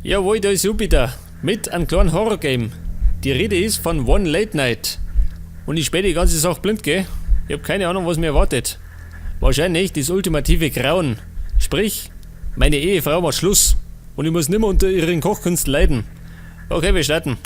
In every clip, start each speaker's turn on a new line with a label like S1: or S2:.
S1: Jawohl, da ist Jupiter mit einem kleinen Horror-Game. Die Rede ist von One Late Night. Und ich spiele die ganze Sache blind, gell? Ich hab keine Ahnung, was mir erwartet. Wahrscheinlich das ultimative Grauen. Sprich, meine Ehefrau macht Schluss. Und ich muss nimmer unter ihren Kochkünsten leiden. Okay, wir starten.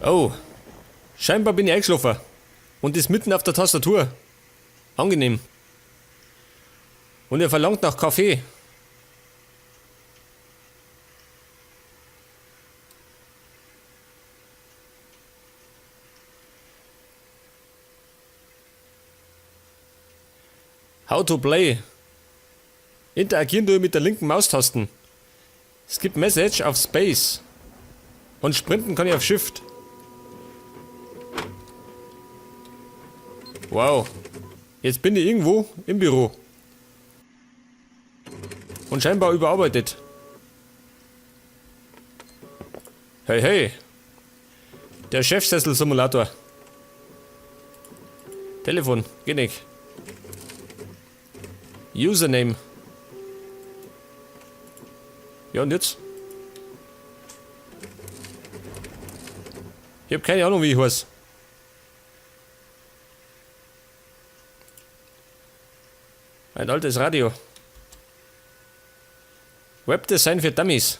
S1: Oh, scheinbar bin ich eingeschlafen. Und ist mitten auf der Tastatur. Angenehm. Und er verlangt nach Kaffee. How to play. Interagieren du mit der linken Maustasten. Skip Message auf Space. Und sprinten kann ich auf Shift. Wow. Jetzt bin ich irgendwo im Büro. Und scheinbar überarbeitet. Hey, hey. Der Chefsessel-Simulator. Telefon, geht nicht. Username. Ja, und jetzt? Ich hab keine Ahnung, wie ich heiß. Ein altes Radio. Webdesign für Dummies.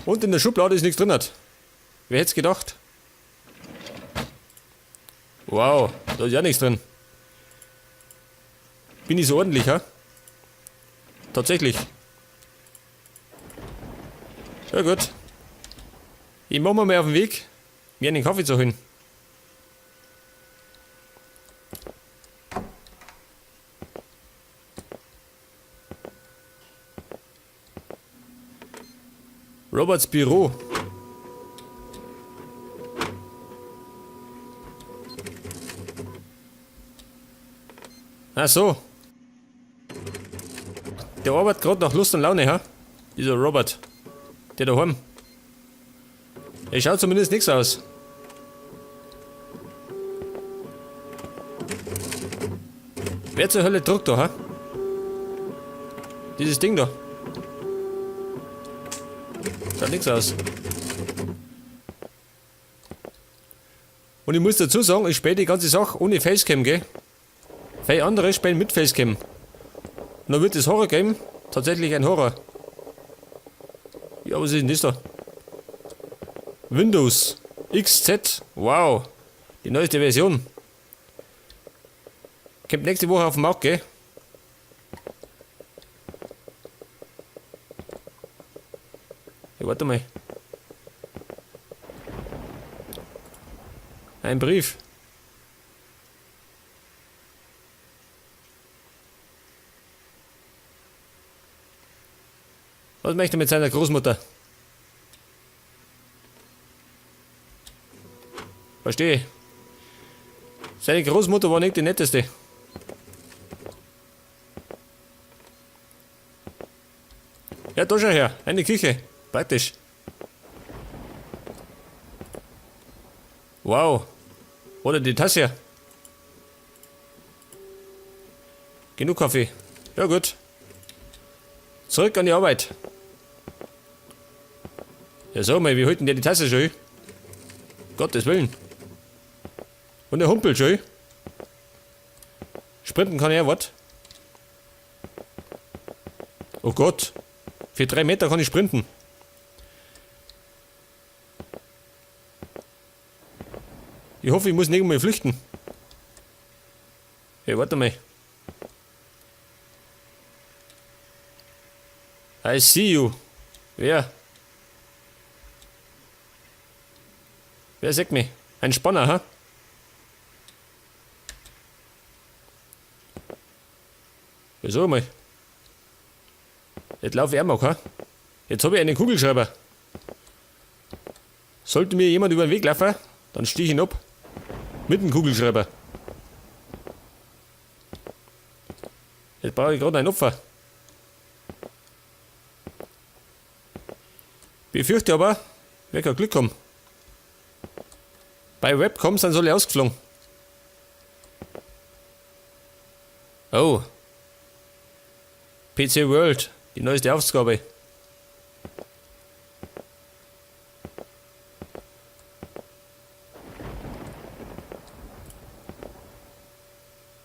S1: Und in der Schublade ist nichts drin. Wer hätte es gedacht? Wow, da ist ja nichts drin. Bin ich so ordentlich, ha? Tatsächlich. Ja gut. Ich mach mir mal auf den Weg, mir einen Kaffee zu holen. Roberts Büro. Ach so. Der arbeitet gerade nach Lust und Laune, ha? Dieser Robert. Der daheim. Er schaut zumindest nichts aus. Wer zur Hölle druckt da, ha? Dieses Ding da. Schaut nichts aus. Und ich muss dazu sagen, ich spiele die ganze Sache ohne Facecam, gell? Viele andere spielen mit Facecam. Und dann wird das Horror-Game tatsächlich ein Horror. Ja, was ist denn das da? Windows XZ. Wow. Die neueste Version. Kommt nächste Woche auf den Markt, gell? Hey, warte mal. Ein Brief. Was möchte er mit seiner Großmutter? Verstehe. Seine Großmutter war nicht die netteste. Ja, da schau her. Eine Küche. Praktisch. Wow. Oder die Tasse her. Genug Kaffee. Ja gut. Zurück an die Arbeit. Ja, sag mal, wie holt denn der die Tasse schon? Gottes Willen. Und der humpelt schon. Sprinten kann er, was? Oh Gott. Für 3 Meter kann ich sprinten. Ich hoffe, ich muss nicht mal flüchten. Hey, warte mal. I see you. Wer? Wer sagt mich? Ein Spanner, ha? Wieso mal? Jetzt laufe ich auch mal, ha? Jetzt habe ich einen Kugelschreiber. Sollte mir jemand über den Weg laufen, dann stich ich ihn ab. Mit dem Kugelschreiber. Jetzt brauche ich gerade ein Opfer. Befürchte aber, wer kein Glück haben. Bei Webcom sind sie alle ausgeflogen. Oh. PC World, die neueste Ausgabe.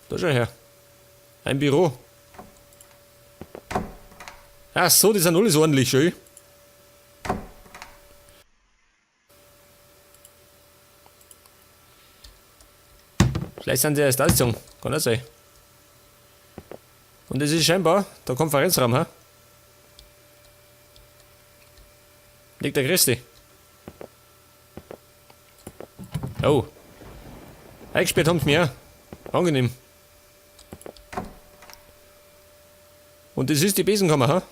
S1: Da schau her. Ein Büro. Ach so, die sind alles ordentlich, schön. Vielleicht sind sie erst ausgezogen. Kann das sein. Und das ist scheinbar der Konferenzraum, hä? Liegt der Christi. Oh. Eingesperrt haben sie mich auch. Angenehm. Und das ist die Besenkammer, ha?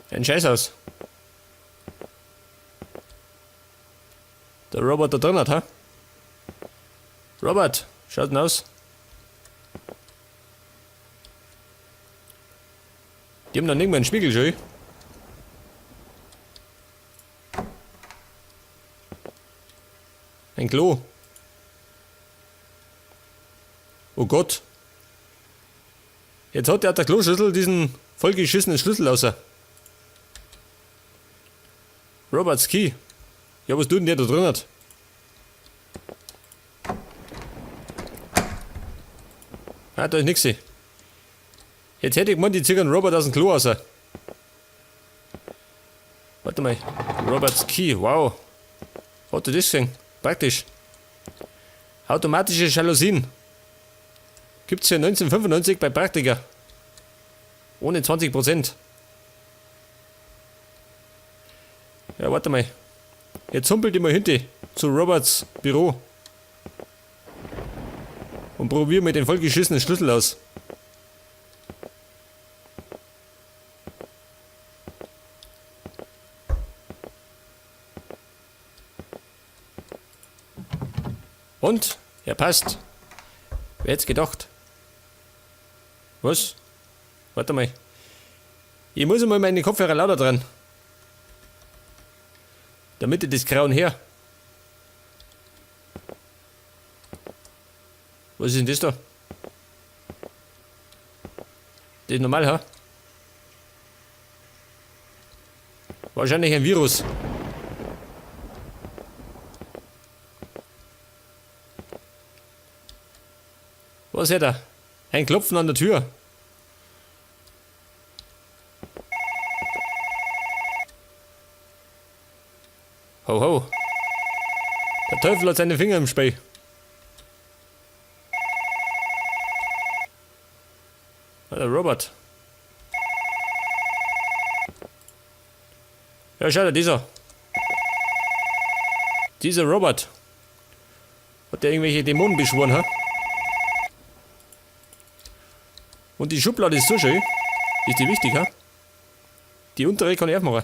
S1: Ein Scheißhaus. Der Robert da drin hat, ha? Robert, schaut denn aus? Die haben dann irgendwann einen Spiegel, schön. Ein Klo. Oh Gott. Jetzt hat der Kloschüssel diesen vollgeschissenen Schlüssel außer. Roberts Key. Ja, was tut denn der da drin hat? Ah, da ist nix. Jetzt hätte ich gemeint, die ziehen Robert aus dem Klo raus. Warte mal. Roberts Key, wow. Hat er das gesehen? Praktisch. Automatische Jalousien. Gibt's für 1995 bei Praktiker. Ohne 20%. Ja, warte mal. Jetzt humpelt ich mal hinten zu Roberts Büro. Und probier mir den vollgeschissenen Schlüssel aus. Und? Ja, passt. Wer hätt's gedacht? Was? Warte mal. Ich muss einmal meine Kopfhörer lauter dran. Damit ich das Grauen her. Was ist denn das da? Das ist normal, ha? Wahrscheinlich ein Virus. Was hat er? Ein Klopfen an der Tür. Ho, ho. Der Teufel hat seine Finger im Spiel. Ah, der Robert. Ja, schau dir, dieser. Dieser Robert. Hat der irgendwelche Dämonen beschworen, ha? Und die Schublade ist so schön. Ist die wichtig, ha? Die untere kann ich aufmachen.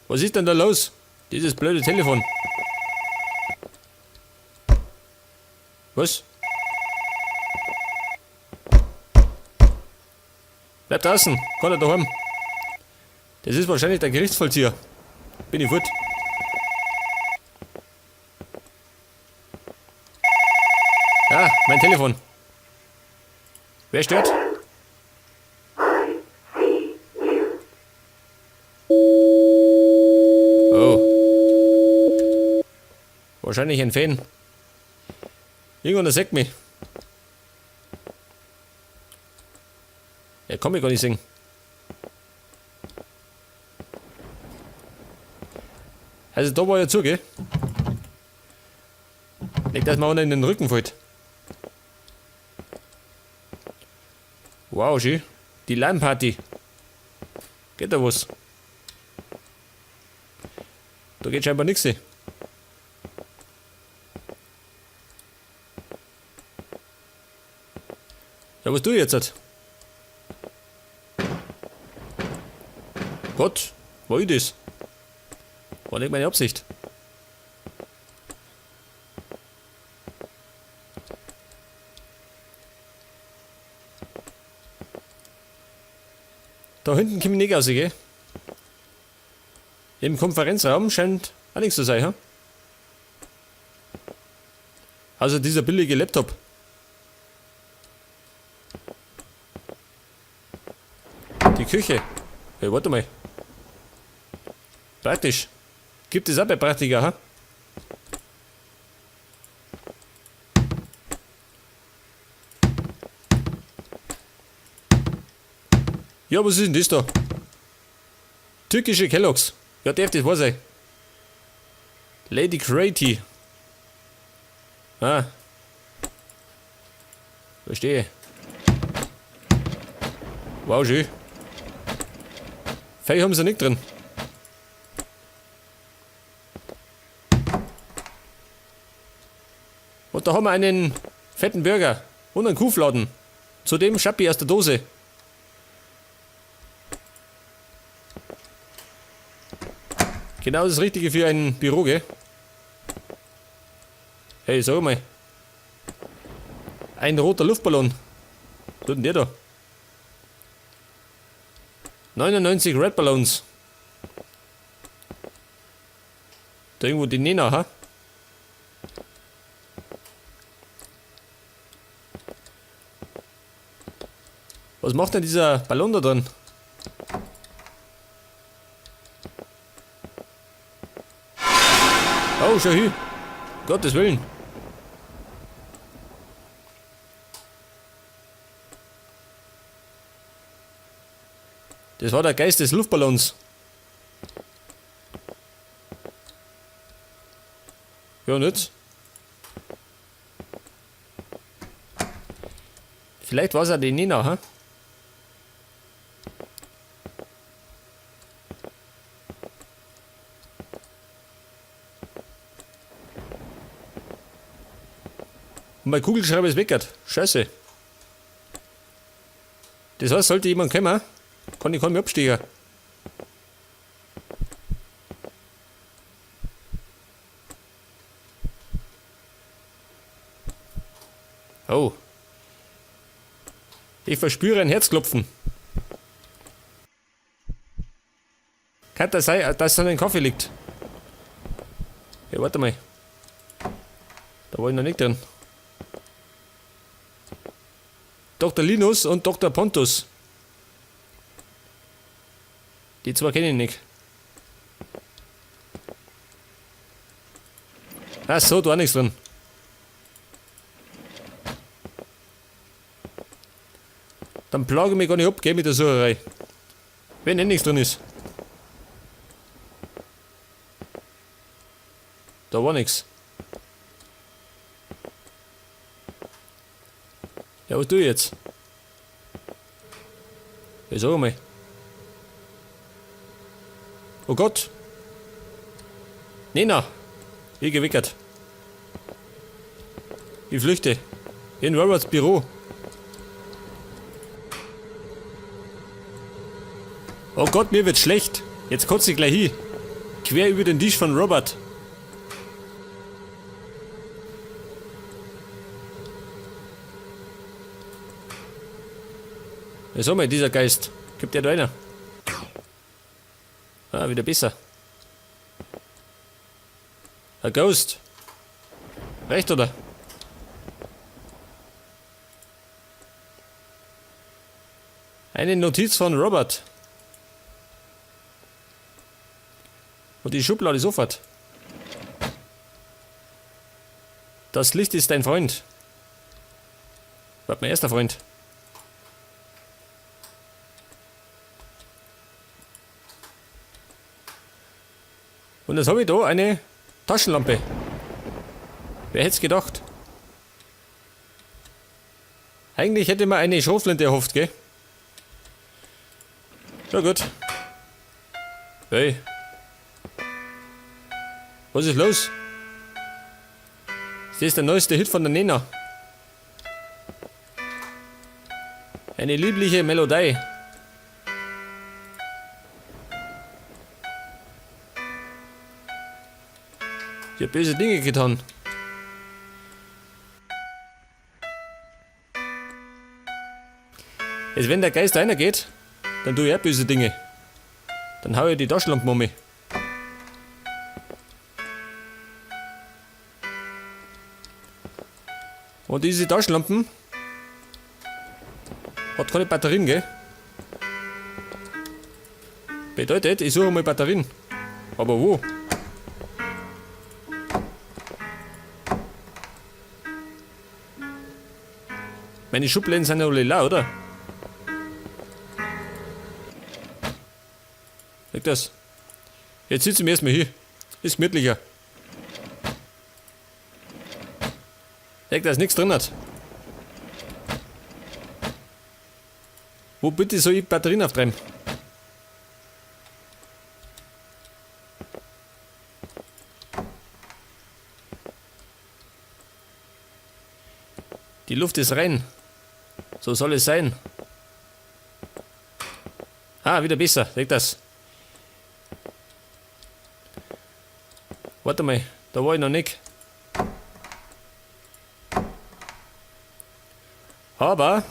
S1: Was ist denn da los? Dieses blöde Telefon. Was? Bleib draußen, kann er daheim. Das ist wahrscheinlich der Gerichtsvollzieher. Bin ich fort. Ah, mein Telefon. Wer stört? Oh. Wahrscheinlich ein Fan. Irgendwann sagt mich. Ja, kann mich gar nicht sehen. Also da war ja zu, gell? Nicht, dass man einer in den Rücken fällt. Wow, schön. Die LAN-Party. Geht da was? Da geht scheinbar nichts. Ja, was tue ich jetzt? Gott, war ich das? War nicht meine Absicht. Da hinten komme ich nicht raus, gell? Im Konferenzraum scheint auch nichts zu sein, hm? Also dieser billige Laptop. Die Küche. Hey, warte mal. Praktisch. Gibt es auch bei Praktika, ha? Ja, was ist denn das da? Türkische Kellogg's. Ja, darf das wahr sein? Lady Craty. Ah. Verstehe. Wow, schön. Fell haben sie nicht drin. Und da haben wir einen fetten Burger und einen Kuhfladen. Zudem Schappi aus der Dose. Genau das Richtige für ein Büro, gell? Hey, sag mal. Ein roter Luftballon. Was tut denn der da? 99 Red Balloons. Da irgendwo die Nena, ha? Was macht denn dieser Ballon da drin? Oh, schau hin. Gottes Willen. Das war der Geist des Luftballons. Ja, und jetzt? Vielleicht war's auch die Nina, ha? Und mein Kugelschreiber ist weg. Scheiße. Das heißt, sollte jemand kommen, kann ich keinen mehr absteigen. Oh. Ich verspüre ein Herzklopfen. Kann das sein, dass es an den Kaffee liegt? Ja, warte mal. Da war ich noch nicht drin. Dr. Linus und Dr. Pontus. Die zwei kenne ich nicht. Ach so, da war nichts drin. Dann plage ich mich gar nicht ab, gell, mit der Sucherei. Wenn eh nichts drin ist. Da war nichts. Ja, was tue ich jetzt? Ich sag mal. Oh Gott! Nena! Ich gewickert. Ich flüchte. In Roberts Büro. Oh Gott, mir wird schlecht. Jetzt kotze ich gleich hin. Quer über den Tisch von Robert. Ja, sag mal, dieser Geist. Gibt der da einer? Ah, wieder besser. A Ghost. Recht, oder? Eine Notiz von Robert. Und die Schublade sofort. Das Licht ist dein Freund. War mein erster Freund. Und jetzt habe ich da eine Taschenlampe. Wer hätte es gedacht? Eigentlich hätte man eine Schrotflinte erhofft, gell? Ja gut. Hey. Was ist los? Ist das der neueste Hit von der Nena? Eine liebliche Melodie. Ich hab böse Dinge getan. Jetzt, wenn der Geist einer geht, dann tue ich auch böse Dinge. Dann hau ich die Taschenlampe um mich. Und diese Taschenlampen hat keine Batterien, gell? Bedeutet, ich suche mal Batterien. Aber wo? Meine Schubläden sind ja alle leer, oder? Liegt das? Jetzt sitzen wir erstmal hier. Ist gemütlicher. Merkt, da ist nichts drin hat. Wo bitte soll ich Batterien auftreiben? Die Luft ist rein. So soll es sein. Ah, wieder besser. Seht das. Warte mal, da war ich noch nicht. Aber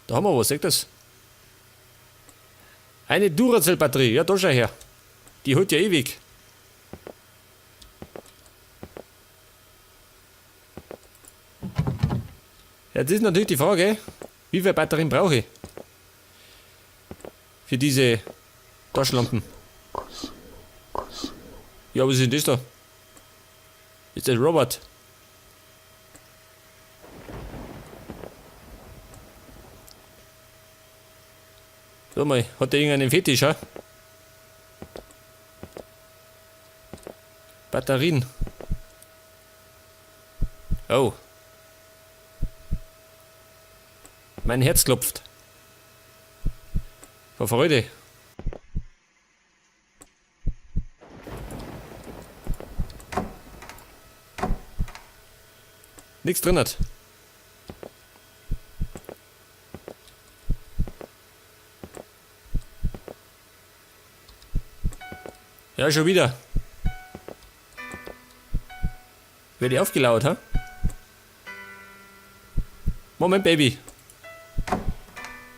S1: da haben wir was, seht das? Eine Duracell-Batterie, ja da schau her. Die hält ja ewig. Jetzt ist natürlich die Frage, wie viele Batterien brauche ich für diese Taschenlampen? Ja, was ist denn das da? Ist das Robert? Schau mal, hat der irgendeinen Fetisch, ha? Batterien. Oh. Mein Herz klopft. Vor Freude. Nichts drin hat. Ja, schon wieder. Werde ich aufgelauert, ha? Moment, Baby.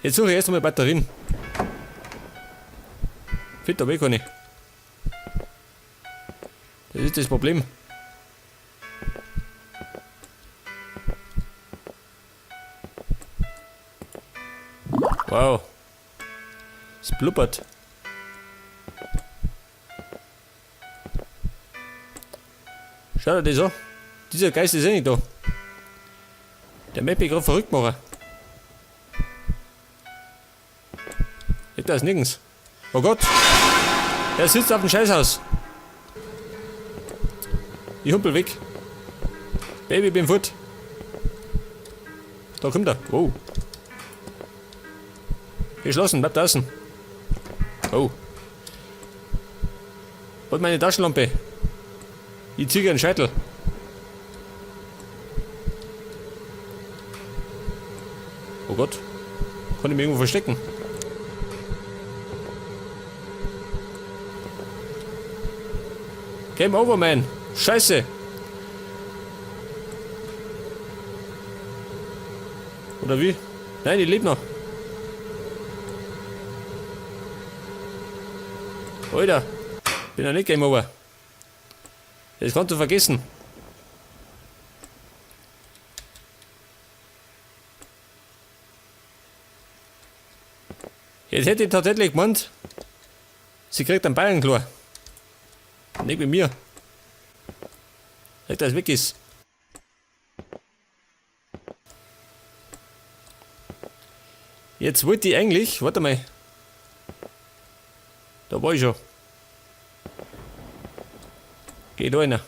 S1: Jetzt suche ich erst einmal Batterien. Fit, aber ich keine. Das ist das Problem. Wow. Es blubbert. Schau dir das an. Dieser Geist ist eh nicht da. Der möchte mich gerade verrückt machen. Da ist nirgends. Oh Gott! Er sitzt auf dem Scheißhaus. Ich humpel weg. Baby, bin fort. Da kommt er. Oh. Geschlossen, bleib draußen. Oh. Und meine Taschenlampe. Ich ziehe einen Scheitel. Oh Gott. Kann ich mich irgendwo verstecken? Game over, man. Scheiße. Oder wie? Nein, ich lebe noch. Alter, bin ja nicht Game Over. Das kannst du vergessen. Jetzt hätte ich tatsächlich gemeint, sie kriegt einen Bayernklar. Nicht mit mir. Nicht, dass es weg ist. Jetzt wollte ich eigentlich, warte mal. Da war ich schon. Geh da rein.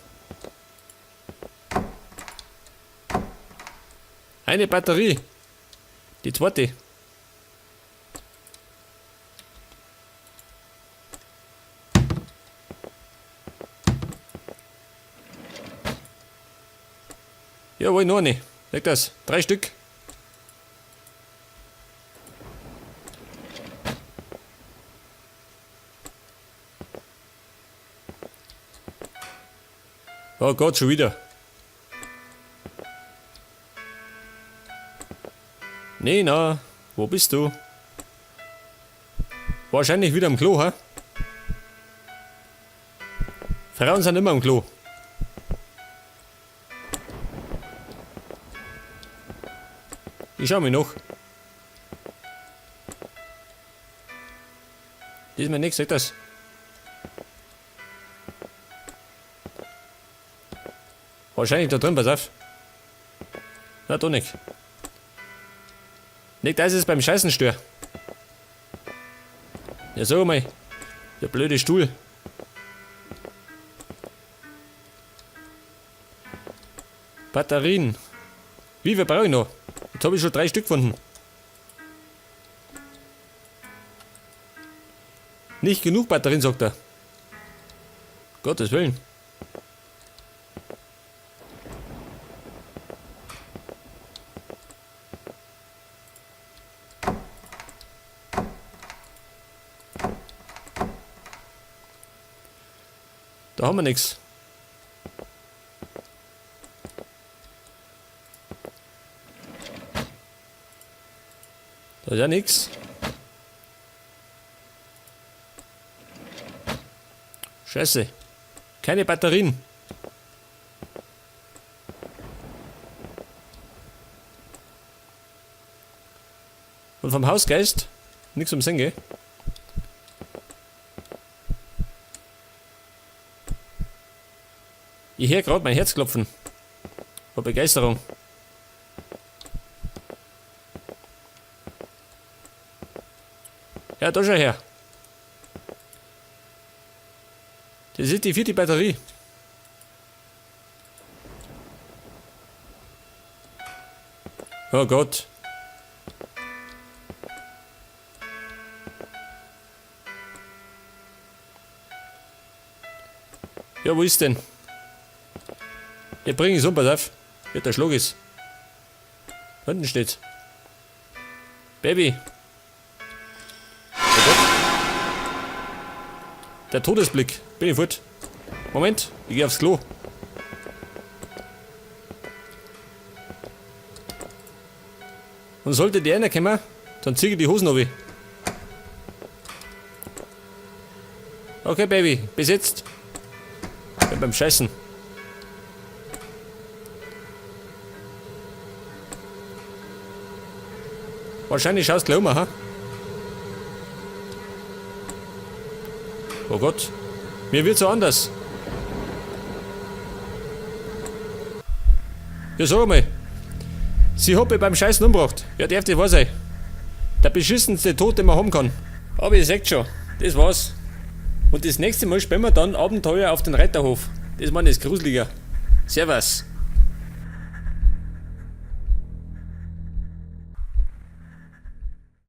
S1: Eine Batterie. Die zweite. Jawohl, noch eine. Leg das. 3 Stück. Oh Gott, schon wieder. Nena, wo bist du? Wahrscheinlich wieder am Klo, ha? Frauen sind immer am Klo. Ich schau mich noch. Das ist mir nichts, sag das. Wahrscheinlich da drin, pass auf. Na, da nicht. Nicht, dass es beim Scheißen stört. Ja, sag mal. Der blöde Stuhl. Batterien. Wie viel brauche ich noch? Jetzt habe ich schon 3 Stück gefunden. Nicht genug Batterien, sagt er. Gottes Willen. Da haben wir nix. Da ist ja nix. Scheiße. Keine Batterien. Und vom Hausgeist nix zum Singen, gell? Ich hör grad mein Herz klopfen. Vor Begeisterung. Ja, da schau her. Das ist die 4. Batterie. Oh Gott. Ja, wo ist denn? Ja, bring ich's um, pass auf. Ja, der Schlag ist. Hinten steht's. Baby. Oh Gott. Der Todesblick. Bin ich fort. Moment, ich geh aufs Klo. Und sollte die einer kommen, dann zieh ich die Hosen runter. Okay, Baby, bis jetzt. Bin beim Scheißen. Wahrscheinlich schaust du gleich um, ha? Oh Gott, mir wird so anders. Ja, sag mal. Sie hat mich beim Scheißen umgebracht. Ja, darf das wahr sein. Der beschissenste Tod, den man haben kann. Aber ihr seht schon, das war's. Und das nächste Mal spielen wir dann Abenteuer auf den Reiterhof. Das war das gruseliger. Servus.